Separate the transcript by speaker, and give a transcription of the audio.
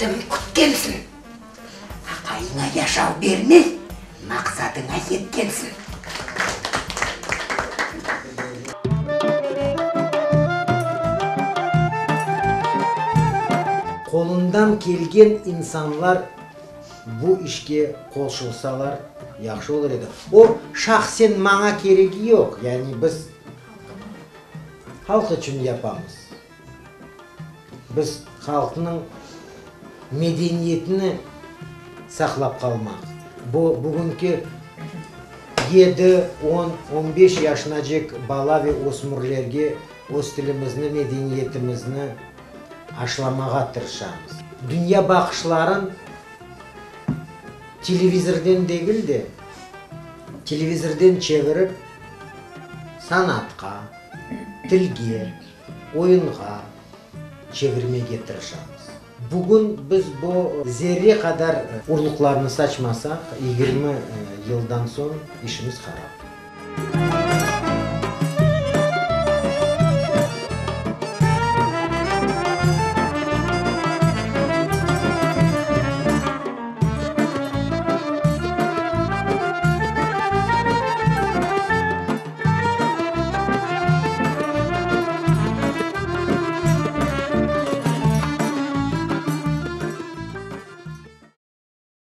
Speaker 1: Dım kütkensiñ. Aqayıña yaşav bermey, maqsadıña yetkensiñ.
Speaker 2: Qolundan kelgen insanlar bu işke qoşulsalar yahşı olur edi. O, şahsen maña keregi yoq, yani biz halq içün yapamız. Biz halqnıñ medeniyetini saqlap qalmaq, bu bugünki yedi, on, on beş yaşınacek bala ve ösmürlerge öz tilimizni, medeniyetimizni aşlamağa tırışamız. Dünya baqışların televizorden degil de, televizorden çevirip sanatqa, tilge, oyunğa çevirmege tırışamız. Bugün biz bu zerre qadar urluqlarnı saçmasaq, 20 yıldan soñ işimiz harap.